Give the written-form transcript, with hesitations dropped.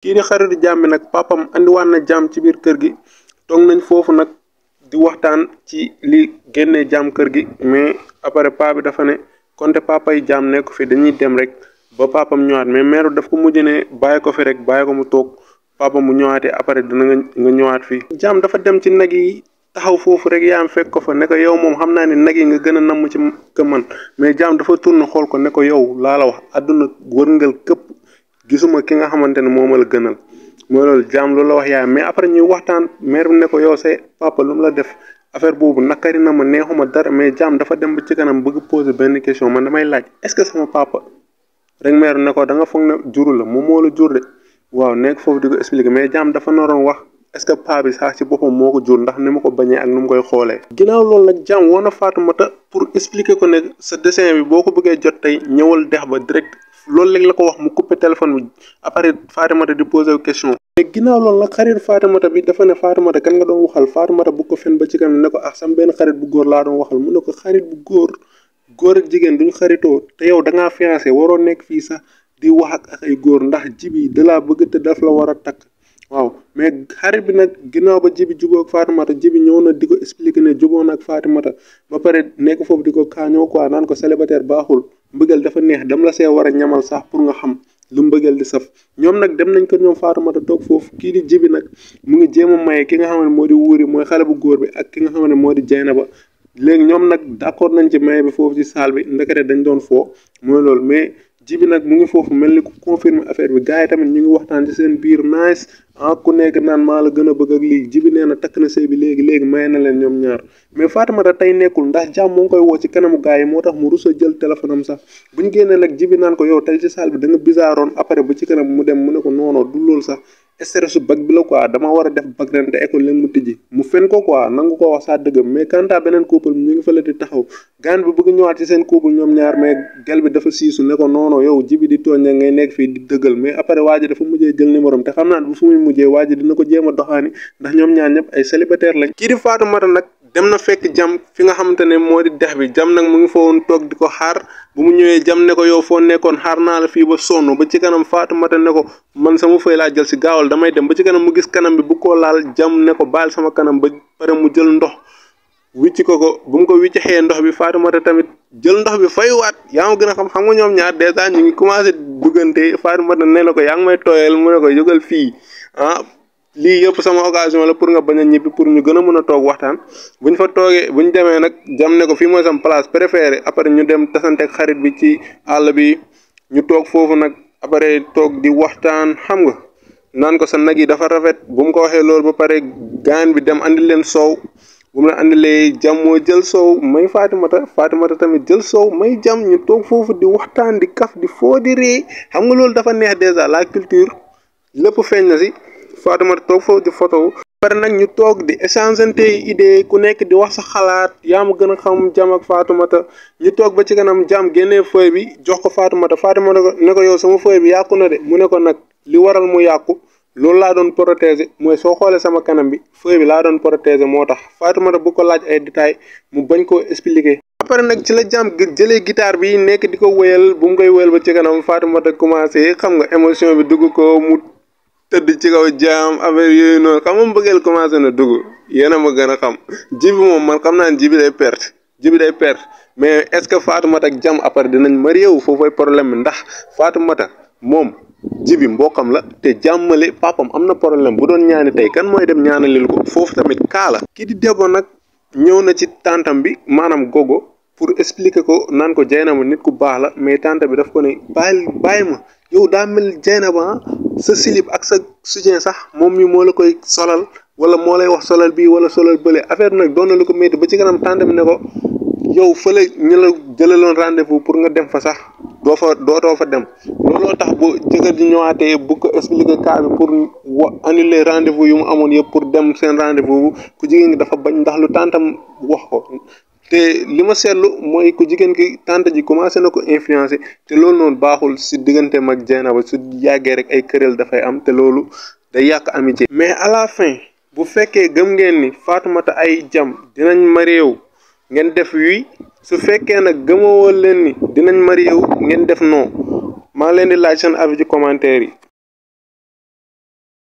kii di xaritu jaam bi nag papam andiwaat na jaam ci biir kër gi toog nañ foofu nag di waxtaan ci li génnee jaam kër gi mais après paa bi dafa ne konte papa yi jaam nekk fi dañuy dem rek ba papam ñëwaat mais mère daf ko mujj ne bàyyi ko fi rek bàyyi ko mu toog papa mu ñëwaatee après dina nga ñëwaat fii. jaam dafa dem ci nag yi taxaw foofu rek yaam fekk ko fa ne ko yow moom xam naa ne nag yi nga gën a namm ci ka man mais jaam dafa tourné xool ko ne ko yow laa la wax àdduna wërngal këpp gisuma ki nga xamante ne moo ma la gënal mooy loolu jaam loolu la wax yaayam mais après ñuy waxtaan mère bi ne ko yow say papa lu mu la def affaire boobu nakari na ma neexuma dara mais jaam dafa dem ba ci kanam bëgg poser benn question man damay laaj est-ce que sama papa rek mère ne ko da nga foog ne juru la moom moo la jur de waaw nekk foofu di ko expliquer mais jaam dafa naroon wax est-ce que paa bi sax ci boppam moo ko jur ndax ni ma ko bañee ak nu mu koy xoolee. ginnaaw loolu nag jaam woon na Fatoumata pour expliquer ko ne sa dessin bi boo ko bëggee jot tey ñëwal dex ba direct loolu léegi la ko wax mu coupé téléphone bi après Fatoumata di poser question. mais ginnaaw loolu nag xarit Fatoumata bi dafa ne Fatoumata kan nga doon waxal Fatoumata bu ko fen ba ci kanam ne ko ah sam benn xarit bu góor laa doon waxal mu ne ko xarit bu góor ak jigéen duñu xaritoo te yow da ngaa fiancé waroo nekk fii sax di wax ak ay góor ndax jibi da laa bëgg te daf la war a takk. waaw mais xarit bi nag ginnaaw ba jibi jubóo ak Fatoumata jibi ñëw na di ko expliquer ne jubóo na ak Fatoumata ba pare nekk foofu di ko kaañoo quoi naan ko célibataire baaxul mbëggeel dafa neex dam la see war a ñamal sax pour nga xam lu mbëggeel di saf ñoom nag dem nañ ko ñoom Fatoumata toog foofu kii di jibi nag mu ngi jéem a maye ki nga xam ne moo di wuuri mooy xale bu góor bi ak ki nga xam ne moo di Jeynaba léegi ñoom nag d'accord nañ ci maye bi foofu ci salle bi ndekete dañ doon foo mooy loolu mais jibi nag mu ngi foofu mel ni ku confirmer affaire bi gars yi tamit ñu ngi waxtaan ci seen biir nice ku nekk naan maa la gën a bëgg ak lii jibi nee na takk na sëy bi léegi maye na leen ñoom ñaar mais Fatoumata tey nekkul ndax jaam moo ngi koy woo ci kanamu gars yi moo tax mu rus a jël téléphone am sax bu ñu génnee nag jibi naan ko yow tey ci salle bi da nga bizarroon après ba ci kanam mu dem mu ne ko noonoo du loolu sax stress su bac bi la quoi dama war a def bac ren te école leen mu tijji mu fen ko quoi nangu ko wax saa dëggam mais quant à beneen couple ñu ngi fële di taxaw gaan bi bëgg ñëwaat ci seen couple ñoom ñaar mais gel bi dafa siisu ne ko noono yow jibi di tooñ ngay nekk fii di dëggal mais après waa ji dafa mujjee jël numéro am te xam naa ne bu fu muy mujjee waa ji dina ko jéem a doxaani ndax ñoom ñaar ñëpp ay célibataire lañ. kii di Fatoumata nag dem na fekk jam fi nga xamante ne moo di dex bi jam nag mu ngi fa woon toog di ko xaar bu mu ñëwee jam ne ko yow foo nekkoon xaar naa la fii ba sonn ba ci kanam Fatoumata ne ko man sama fëy laa jël si gaawal damay dem ba ci kanam mu gis kanam bi bu ko laal jam ne ko baal sama kanam ba pare mu jël ndox wicci ko bu mu ko wiccaxee ndox bi Fatoumata tamit jël ndox bi fayuwaat yaa ma gën a xam nga ñoom ñaar dèjà ñu ngi commencé duggante Fatoumata nee na ko yaa ngi may tooyal mu ne ko jógal fii lii yëpp sama occasion la pour nga bañ a ñibbi pour ñu gën a mën a toog waxtaan buñ fa toogee buñ demee nag jam ne ko fii mooy sama place préférée après ñu dem tasante ak xarit bi ci àll bi ñu toog foofu nag après toog di waxtaan xam nga naan ko sa nag yi dafa rafet bu mu ko waxee loolu ba pare gaan bi dem andi leen soow bu mu la andilee jam moo jël soow may Fatoumata tamit jël soow may jam ñu toog foofu di waxtaan di kaf di foo di ree xam nga loolu dafa neex déjà la culture lépp feeñ na si Fatoumata toog foofu di photo pare nag ñu toog di échangeante idée ku nekk di wax sa xalaat yaa ma gën a xam jam ak Fatoumata ñu toog ba ci kanam jam génnee feuille bi jox ko Fatoumata ne ko yow sama feuille bi yàqu na de mu ne ko nag li waral mu yàqu loolu laa doon protéger mooy soo xoolee sama kanam bi feuille bi laa doon protéger moo tax Fatoumata bu ko laaj ay détails mu bañ koo expliquer. après nag ci la jam jëlee guitare bi nekk di ko wéyal bu mu koy wéyal ba ci kanam Fatoumata commencé xam nga émotion bi dugg ko mu tëdd ci kaw jaam affaire yooyu noonu xam nga mbëggeel commencé na dugg yéen a ma gën a xam jibi moom man xam naa ne jibi day perte mais est-ce que Fatoumata ak jam après dinañ marié wu foofooy problème bi ndax Fatoumata moom jibi mbokkam la te jàmmale papam am na problème bu doon ñaani tey kan mooy dem ñaanalil ko foofu tamit kaala kii di Debbo nag ñëw na ci tantam bi maanaam gogo pour expliquer ko naan ko Jeynaba nit ku baax la mais tante bi daf ko ne bàyyi ma yow daa mel Jeynaba sa silib ak sa soutien sax moom mi moo la koy solal wala moo lay wax solal bii wala solal bële affaire nag doon na lu ko métti ba ci kanam tante bi ne ko yow fële ñu la jëlaloon rendez-vous pour nga dem fa sax dootoo fa dem looloo tax bu jëkkër ji ñëwaatee bu ko expliquer cas bi pour annuler rendez-vous yu mu amoon yëpp pour dem seen rendez-vous ku jigéen gi dafa bañ ndax lu tantam wax ko te li ma seetlu mooy ku jigéen ki tante ji commencé na ko influencer te loolu noonu baaxul si digganteem ak Jeynaba su yàggee rek ay këréel dafay am te loolu day yàq amitié. mais à la fin bu fekkee gëm ngeen ni Fatoumata ay jam dinañ marié wu ngeen def oui su fekkee nag gëmoo leen ni dinañ marié wu ngeen def non maa leen di laaj seen avis ci commentaire yi.